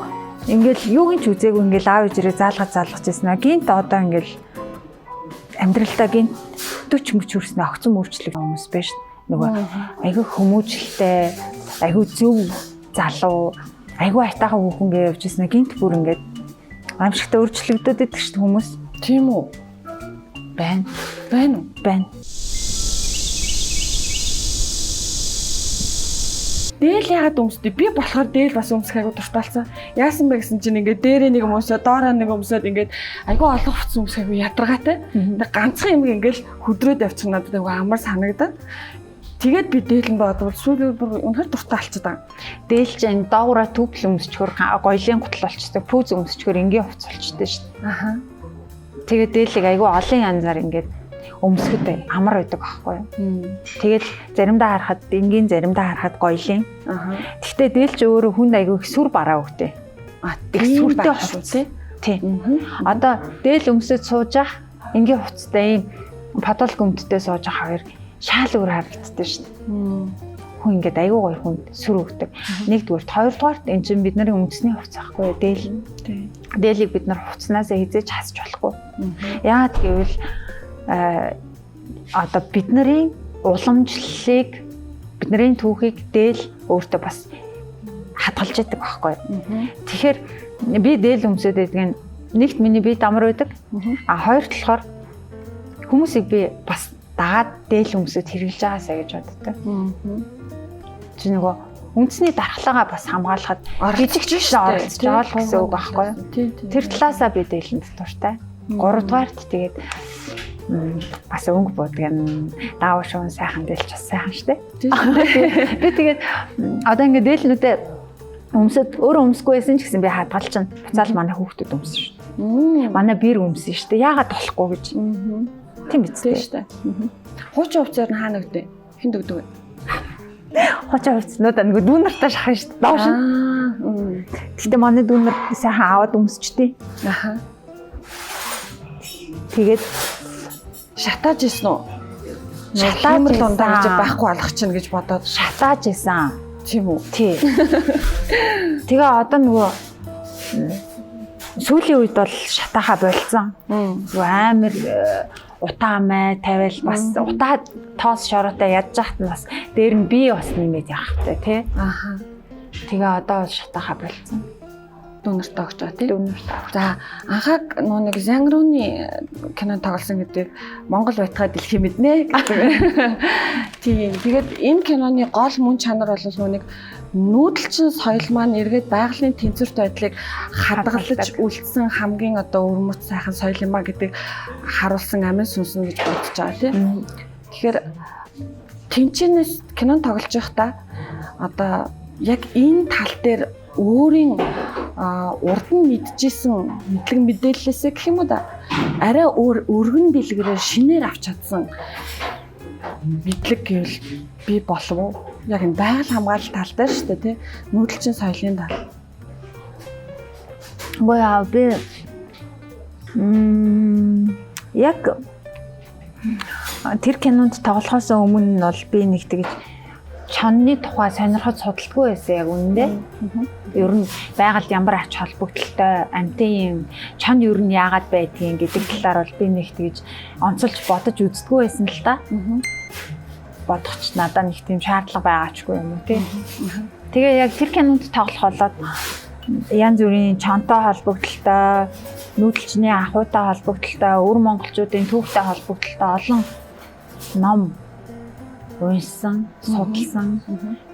Ингээл юуг нь ч үзээгүй ингээл аав ээжээрээ заалгаж ирсэн аа. Гинт одоо ингээл амьдралдаа гинт 40 мөч хүрсэн огцон мөрчлөг хүмүүс байж нөгөө айгүй хүмүүжлтэй, айгүй зөв залуу, айгүй айтаахан хүүхэн гэж явж ирсэн. Гинт бүр ингээд аимшигтай өөрчлөгдөд идэг шүү дээ хүмүүс. Тийм үү? Байна. Байна уу? Байна. Дээл яагаад өмсдөө? Би болохоор дээл бас өмсөх айгу дуртай болсон. Яасан бэ гэсэн чинь ингээд дээрээ нэг өмсөө, доороо нэг өмсөөд ингээд айгу олон хувцас өмсөх айгу ядаргаатай. Тэгээ ганцхан юм ингээд хөдрөөд явчих надад айгу амар санагдаад. Тэгээд би дээлэн бодвол сүүлийн бүр үнэхээр дуртай болчиход байгаа. Дээл чинь доогуура түүпл өмсчхөр гоёлын гутал болчтой, пүүз өмсчхөр энгийн хувцас болчтой шүү дээ. Аха. Тэгээд дээлийг айгу олон янзаар ингээд өмсөхөд амар байдаг аахгүй юу. Тэгэл заримдаа харахад энгийн, заримдаа харахад гоёлын. Аха. Гэхдээ дээл чи өөрөө хүнд айгу их сүр бараа өгдөө. А их сүртэй хувцас тий. Тийм. Одоо дээл өмсөд сууж ах энгийн хувцастай ийм подол гүмттэй сууж ах хоёр шал өөр харагддаг шүү дээ. Хүн ингээд айгу гоё хүнд сүр өгдөг. Нэгдүгээрт, хоёрдугаарт эн чинь бидний үндэсний хувцас аахгүй юу дээл. Дээлийг бид нар хувцснаасаа хизээж хасч болохгүй. Яагаад гэвэл одоо бидний уламжлалыг, бидний түүхийг дээл өөртөө бас хадгалж яадаг байхгүй юу. Тэгэхээр би дээл өмсөд байдаг нь нэгт миний бие амар байдаг. А хоёр талаар хүмүүсийг би бас дагаад дээл өмсөд хэрэглэж байгаасаа гэж боддог. Чи нөгөө үндэсний дархлаагаа бас хамгаалахад оролцож оролцож байгаа л гэсэн үг байхгүй юу. Тэр талаасаа би дээлэнд дуртай. Гуравдугаарт тэгээд бас өнгө буудаг юм. Даав шуун сайхан дээлч бас сайхан штэ. Би тэгээд одоо ингээд дээлнүүдээ өмсөд өөрөө өмсөхгүй байсан ч гэсэн би хадгалчихна. Буцаал манай хүүхдүүд өмсөн шүү. Манай бэр өмсөн штэ. Яагаад болохгүй гэж. Тийм биз дээ штэ. Хуучин хувцсаар нь хаана өгдөө? Хүнд өгдөг вэ? Хуучин хувцснуудаа нөгөө дүү нартаа шахана штэ. Доош нь. Гэхдээ манай дүү нар сайхан аваад өмсчтэй. Аха. Тэгээд шатааж исэн үү? Шатааж дундаа гэж байхгүй алгах чинь гэж бодоод шатааж исэн. Тийм үү? Тий. Тэгээ одоо нөгөө сүүлийн үед бол шатаахаа болцсон. Нөгөө амар утаа май тавиал бас утаа тоос шороотой ядж яхад нь бас дээр нь би бас нэмээд явах хэрэгтэй тий. Аха. Тэгээ одоо бол шатаахаа болцсон. Дүүнэртэй огч байгаа тий. Дүүнэртэй. За анхаг нөө нэг Зангрууны кино тоглосон гэдэг Монгол байтгаа дэлхий мэднэ гэдэг. Тийм. Тэгээд энэ киноны гол мөн чанар бол нөө нэг нүүдэлчин соёл маань эргээд байгалийн тэнцвэрт байдлыг хадгалж үлдсэн хамгийн одоо өвөрмөц сайхан соёл юм а гэдэг харуулсан амин сүнсэн гэж бодож байгаа тий. Тэгэхээр тэнчэнээс кинон тоглож байхдаа одоо яг энэ тал дээр өөрийн урд нь мэдчихсэн мэдлэг мэдээллээсээ гэх юм уу да арай өөр өргөн дэлгэрээр шинээр авч чадсан мэдлэг гэвэл би болов уу? Яг энэ байгаль хамгаалалт тал дээр шүү дээ тий. Нүүдэлчин соёлын тал. Үгүй аа би яг тэр кинонд тоглохоос өмнө нь бол би нэг тэгж чонны тухай сонирхож судалдаггүй байсан яг үнэндээ. Ер нь байгальд ямар ач холбогдолтой амьтан юм чон ер нь яагаад байдгийг гэдэг талаар бол би нэг тэгж онцолж бодож үздэггүй байсан л та. Бодох ч надад нэг тийм шаардлага байгаачгүй юм уу тий. Тэгээ яг тэр кинонд тоглох болоод янз бүрийн чонтой холбогдолтой, нүүдэлчний ахуйтай холбогдолтой, өвөр монголчуудын түүхтэй холбогдолтой олон ном уншсан, судалсан,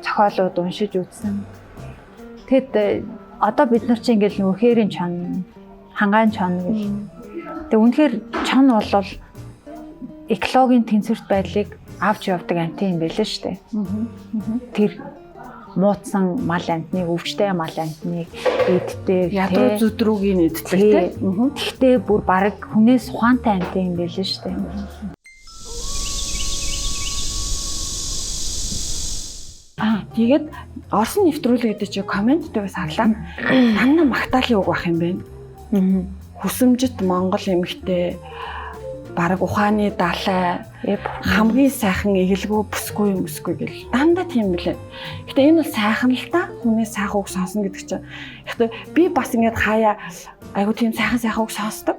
зохиолууд уншиж үзсэн. Тэгэд одоо бид нар чинь ингээл нөгөө хээрийн чон, хангаан чон гэл. Тэгээ үнэхээр чон бол экологийн тэнцвэрт байдлыг авч явдаг амьтан юм байлаа шүү дээ. Тэр муудсан мал амьтныг, өвчтэй мал амьтныг иддэг, ядруу зүдрүүгийг иддэг тий. Тэгтээ бүр бараг хүнээс ухаантай амьтан юм байлаа шүү дээ. Тэгээд Орсон нэвтрүүлэг гэдэг чинь коммент дээр бас харлаа. Дандаа магтаалын үг байх юм байна. Хүсэмжит Монгол эмэгтэй Бараг ухааны далай хамгийн сайхан эгэлгүй бүсгүй юм өсгүй гэл дандаа тийм мөлий. Гэтэ энэ бол сайхан л та хүний сайхан үг сонсно гэдэг чинь. Гэтэ би бас ингээд хаяа айгу тийм сайхан сайхан үг сонсдог.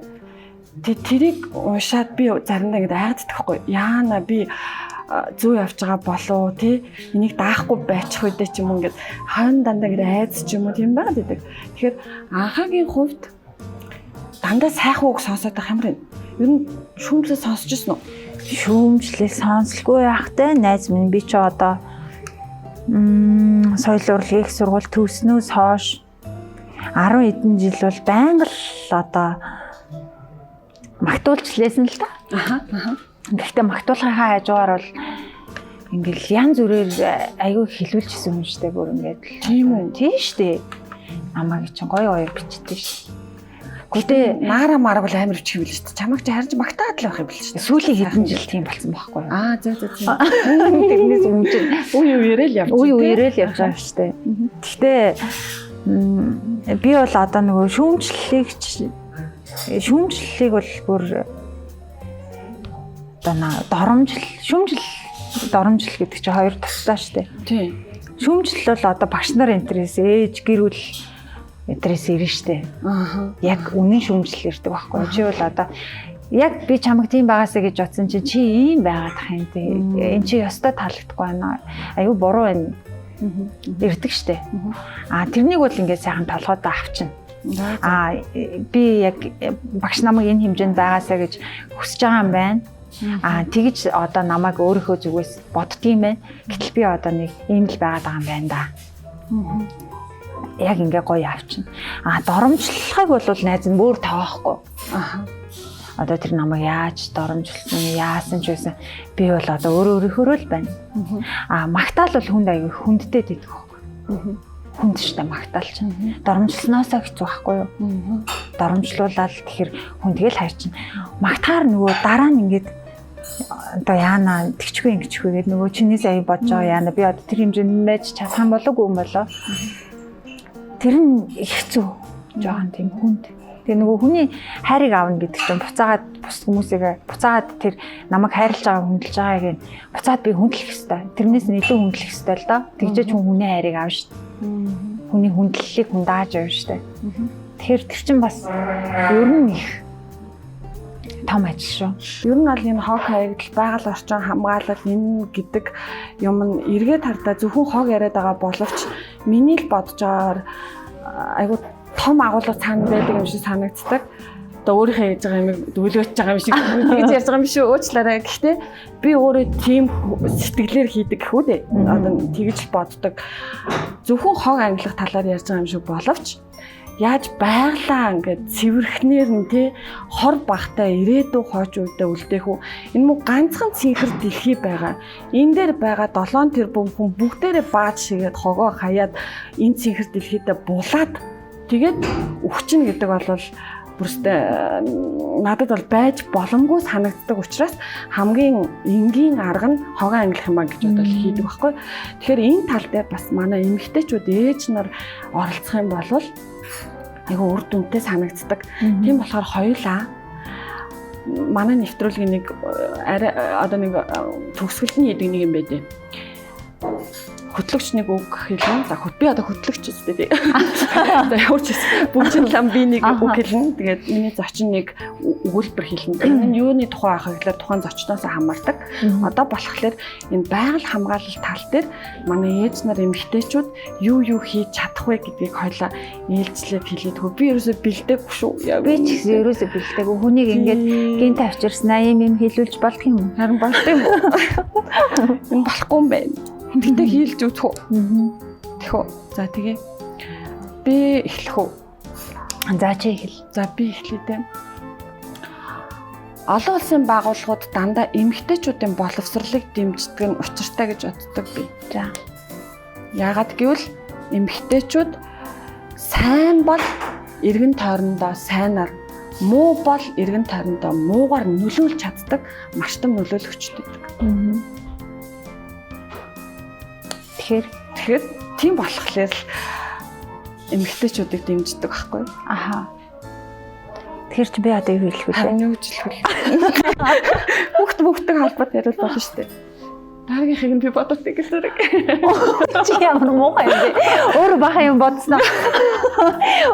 Тэ тэрийг уншаад би заримдаа ингээд айгаддаг хгүй. Яана би зөв явж байгаа болов тий энийг даахгүй байчих үедээ ч юм уу ингээд хойно дандаа ингээд айц ч юм уу тийм байгаад идэг. Тэгэхээр анхаагийн хувьд дандаа сайхан үг сонсоод байх юм байна. Ер нь шүүмжлэл сонсч ирсэн үү? Шүүмжлэл сонслгүй байхтай найз минь би ч одоо соёл урлагийн их сургууль төгснөөс хойш 10 хэдэн жил бол байнга л одоо магтуулж лээсэн л та. Аха. Гэхдээ магтуулахынхаа хажуугаар бол ингээл янз бүрээр айгүй хилүүлчихсэн юм штэ бүр ингээд. Тийм үү? Тийм штэ. Намайг чинь гоё гоё бичдэг штэ. Гэтэ Наараа мараг бол амар бичих юм л шүү дээ. Чамайг чи харин ч магтаад л байх юм л шүү дээ. сүүлийн хэдэн жил тийм болсон байхгүй юу? Аа зөө зөө зөө. Тэрнээс өмнө чинь Үе үеэрээ л явж. үе үеэрээ л явж байгаа шүү дээ. Гэхдээ би бол одоо нөгөө шүүмжлэлийг шүүмжлэлийг бол бүр одоо доромжл, шүүмжлэл, доромжл гэдэг чинь хоёр тусдаа шүү дээ. Тийм. Шүүмжлэл бол одоо багш нар интерес, ээж, гэр бүл интерес ирнэ шүү дээ. Аа. Яг үнэн шүүмжлэл ирдэг байхгүй юу? Чи бол одоо яг би чамаг тийм байгаасаа гэж бодсон чинь чи ийм байгаад тах юм тий. Энд чи ёстой таалагдахгүй байна. Аюу буруу байна. Ирдэг штэ. Аа тэрнийг бол ингээд сайхан толгойдоо авчина. Аа би яг багш намайг энэ хэмжээнд байгаасаа гэж хүсэж байгаа юм байна. Аа тэгж одоо намайг өөрийнхөө зүгээс боддгийм байх. Гэтэл би одоо нэг ийм л байгаад байгаа юм байна да. Яг ингээ гоё авчина. Аа доромжлохыг бол найз нь бүр тоохгүй. Аа. Одоо тэр намайг яаж доромжилсан, яасан ч байсан би бол одоо өөрөө өөрийнхөө л байна. Аа магтаал бол хүнд аягүй хүндтэй гэдэг байхгүй. Хүнд штэ магтаал чинь. Доромжлсноосоо хэцүү байхгүй юу? Доромжлуулаад тэгэхээр хүн тэгэл хайрчин. Магтахаар нөгөө дараа нь ингээд одоо яана тэгчгүй ингэчгүй гэдэг нөгөө чинээс аяа бодож байгаа яана би одоо тэр хэмжээнд байж чадах юм болов уу юм болоо. Тэр нь хэцүү. Жохон тийм хүнд. Тэгээ нөгөө хүний хайрыг авна гэдэг чинь буцаагаад бус хүмүүсийг буцаагаад тэр намайг хайрлаж байгаа хүндэлж байгааг нь буцаад би хүндлэх ёстой. Тэрнээс нь илүү хүндлэх ёстой л доо. Тэгжээж хүн хүний хайрыг авна шүү дээ. Хүний хүндлэлийг хүн дааж явна шүү дээ. Тэгэхээр тэр чинь бас ер нь их том ажил шүү. Ер нь бол энэ хог хаягдал, байгаль орчин хамгаалал энэ гэдэг юм нь эргээд хардаа зөвхөн хог яриад байгаа боловч миний л бодож байгаагаар айгуу том агуулга цаана байдаг юм шиг санагддаг. Одоо өөрийнхөө хийж байгаа юмыг дөлөөж байгаа юм шиг тэгж ярьж байгаа юм биш үү? Уучлаарай. Гэхдээ би өөрөө тийм сэтгэлээр хийдэг гэхүү дээ. Одоо тэгж боддог. Зөвхөн хог ангилах талаар ярьж байгаа юм шиг боловч яаж байглаа ингээд цэвэрхнээр нь те хор багтай ирээдүй хойч үедээ үлдээх үү. Энэ мөн ганцхан цэнхэр дэлхий байгаа. Энэ дээр байгаа 7 тэрбум хүн бүгдээрээ бааж шигээд хогоо хаяад энэ цэнхэр дэлхийдээ булаад тэгээд өвчин гэдэг бол бүрстэ надад бол байж боломгүй санагддаг учраас хамгийн энгийн арга нь хогоо ангилах юм а гэж бодол хийдэг байхгүй. Тэгэхээр энэ тал дээр бас манай эмэгтэйчүүд ээж нар оролцох юм бол айгүй үр дүнтэй санагддаг. Тийм болохоор хоёулаа манай нэвтрүүлгийн нэг арай одоо нэг төгсгөлний хийдэг нэг юм байдیں۔ Хөтлөгч нэг үг хэлнэ. За би одоо хөтлөгч үстэй тий. За ямар ч бүжин лам би нэг үг хэлнэ. Тэгээд миний зочин нэг өгүүлбэр хэлнэ. Энэ нь юуны тухай ахыг гэхээр тухайн зочноос хамаардаг. Одоо болохоор энэ байгаль хамгаалал тал дээр манай ээж нар эмэгтэйчүүд юу хийж чадах вэ гэдгийг хоёлаа ээлжлээд хэлээд хөө. Би ерөөсөө бэлдээгүй шүү. Би ч гэсэн ерөөсөө бэлдээгүй. Хүнийг ингээд гинт авчирснаа юм юм хэлүүлж болдго юм. Харин болдго юм уу? Энэ болохгүй юм байна. Гэтэ хийлж үзэх үү? Тэхүү. За тэгээ. Би эхлэх үү? За чи эхэл. За би эхлэе дээ. Олон улсын байгууллагууд дандаа эмэгтэйчүүдийн боловсролыг дэмждэг нь учиртай гэж боддог би. За. Яагаад гэвэл эмэгтэйчүүд сайн бол эргэн тойрондоо сайнаар, муу бол эргэн тойрондоо муугаар нөлөөлж чаддаг маш том нөлөөлөгчтэй. Тэгэхээр тийм болохоор л эмэгтэйчүүдийг дэмждэг байхгүй юу? Аха. Тэгэхээр чи би одоо юу хэлэх вэ? Харин юу ч хэлэх вэ? Хүүхд мөхдөг холбоотой яриул болно шүү дээ. Дараагийнхыг нь би бодоод нэг зэрэг. Чи ямар муухай юм бэ? Өөрөө бахан юм бодсноо.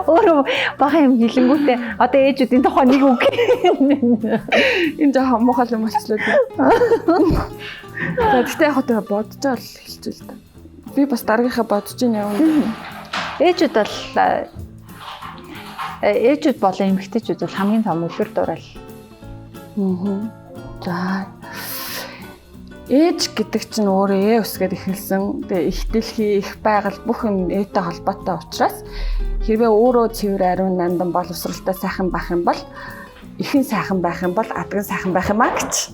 Өөрөө бахан юм хэлэнгүүтээ одоо ээжүүдийн тухай нэг үг. Энэ жоохон муухай юм болчихлоо. За гэхдээ яг хөө бодож байгаа л хэлчихвэл л та. Би бас дараагийнхаа бодож ийн явна. Ээжүүд бол ээжүүд болон эмэгтэйчүүд бол хамгийн том үлгэр дуурайл. За. Ээж гэдэг чинь өөрөө ээ үсгээр эхэлсэн. Тэгээ их дэлхий, их байгаль бүх юм ээтэй холбоотой учраас хэрвээ өөрөө цэвэр ариун нандан боловсралтай сайхан байх юм бол ихэн сайхан байх юм бол адган сайхан байх юм а гэж.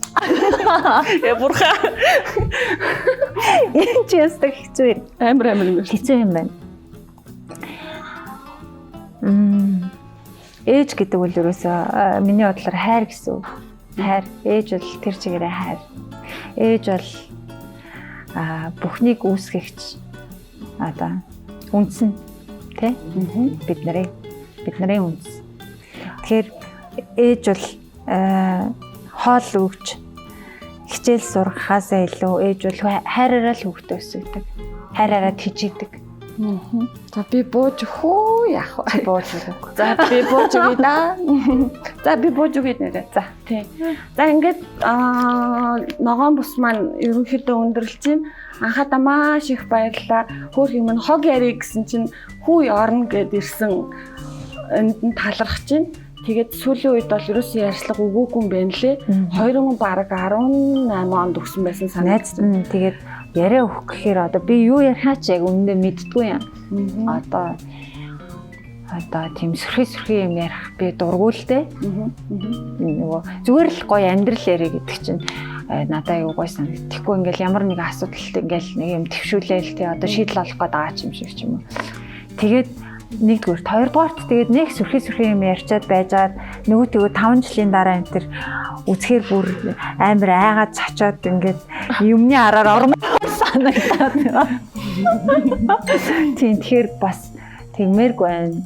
Бурхан. Энэ чи ястаг хэцүү юм. Амар амар юм. Хэцүү юм байна. Ээж гэдэг бол ерөөсөө миний бодлоор хайр гэсэн үг. Хайр. Ээж бол тэр чигээрээ хайр. Ээж бол бүхнийг үүсгэгч одоо үндэс нь тий? Бидний үндэс. Тэгэхээр ээж бол хоол өгч хичээл сургахаасаа илүү ээж бол хайраараа л хүүхдээ өсгөдөг. Хайраараа тэжээдэг. За би бууж өгөх үү яах вэ? Бууж өгөх. За би бууж өгье да. За би бууж өгье нэрээ. За тий. За ингээд ногоон бус маань ерөнхийдөө өндөрлөж байна. Анхаадаа маш их баярлалаа. Хөөх юм хог ярий гэсэн чинь хүү орно гэд ирсэн энд нь талархаж байна. Тэгээд сүүлийн үед бол ерөөсөө ярьцлага өгөөгүй юм байна лээ. 2018 онд өгсөн байсан санагдсан. Тэгээд яриа өгөх гэхээр одоо би юу ярихаа ч яг үнэндээ мэддгүй юм. Одоо тийм сөрхий юм ярих би дургу л дээ. Нөгөө зүгээр л гоё амьдрал яриа гэдэг чинь надад аюу гоё санагд. Тэгэхгүй ингээл ямар нэгэн асуудалт ингээл нэг юм твшүүлээл те одоо шийдэл олох гээд байгаа ч юм шиг ч юм уу. Тэгээд нэгдүгээрт, хоёрдугаарт тэгээд нэг сөрхий юм ярьчаад байжгаад нөгөө тэгөө 5 жилийн дараа энэ төр үзэхээр бүр амар айгаад цочоод ингээд юмны араар ормоор санагдаад. Тийм тэгэхээр бас тэгмээргүй байна.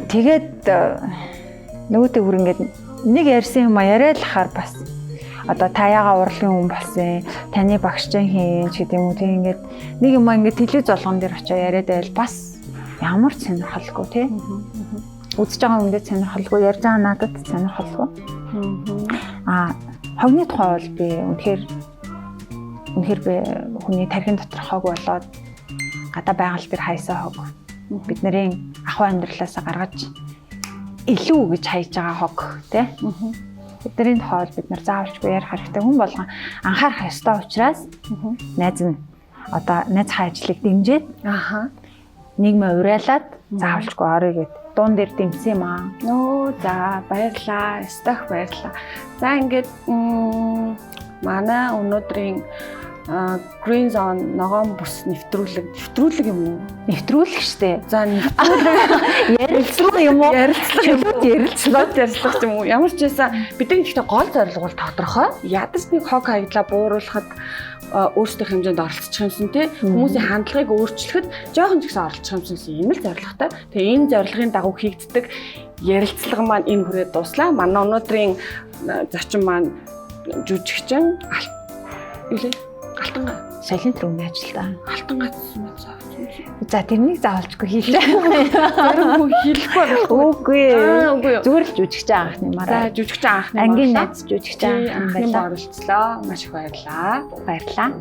Тэгээд нөгөө тэгүр ингээд нэг ярьсан юм яриад л хахаар бас одоо та яага урлагийн хүн болсон, таны багш чинь хийн ч гэдэг юм уу тийм ингээд нэг юм ингээд телевиз болгон дээр очиж яриад байвал бас ямар ч сонирхолгүй тий. Үзэж байгаа хүндээ сонирхолгүй, ярьж байгаа надад сонирхолгүй. Хогны тухай бол би үнэхээр би хүний тархин дотор хог болоод гадаа байгаль дээр хайсан хог. Бидний ахуй амьдралаасаа гаргаж илүү гэж хайж байгаа хог тий. Бидний хоол бид нар заавалчгүй ярих хэрэгтэй хүн болгон анхаарах ёстой учраас найз нь одоо найз хаа ажлыг дэмжиж нийгмээ уриалаад заавалчгүй орё гэд дуун дээр дэмжсэн юм аа. За баярлаа. Ёстой их баярлаа. За ингээд манай өнөөдрийн Green Zone ногоон бүс нэвтрүүлэг юм уу? Нэвтрүүлэг штэ. За нэвтрүүлэг ярилцлага юм уу? Ярилцлага ч юм уу? Ямар ч байсан бидний гэхдээ гол зорилго бол тодорхой. Ядаж нэг хог хаягдлаа бууруулахад өөрсдийн хэмжээнд оролцох юмсан тий. Хүмүүсийн хандлагыг өөрчлөхөд жоохон ч гэсэн оролцох юмсан ийм л зорилготой. Тэгээ энэ зорилгын дагуу хийгддэг ярилцлага маань энэ хүрээд дууслаа. Манай өнөөдрийн зочин маань жүжигчин юу Алтангаа. Соёлын төрөмний ажилтаа. Алтангаа гэсэн юм цаа. За тэрнийг заавалчгүй хийлээ. Зарим хүн хэлэхгүй байх. Үгүй. Зүгээр л жүжигчин анхны мараа. За жүжигчин анхны ангийн найз жүжигчин анхны оролцлоо. Маш их баярлалаа. Баярлалаа.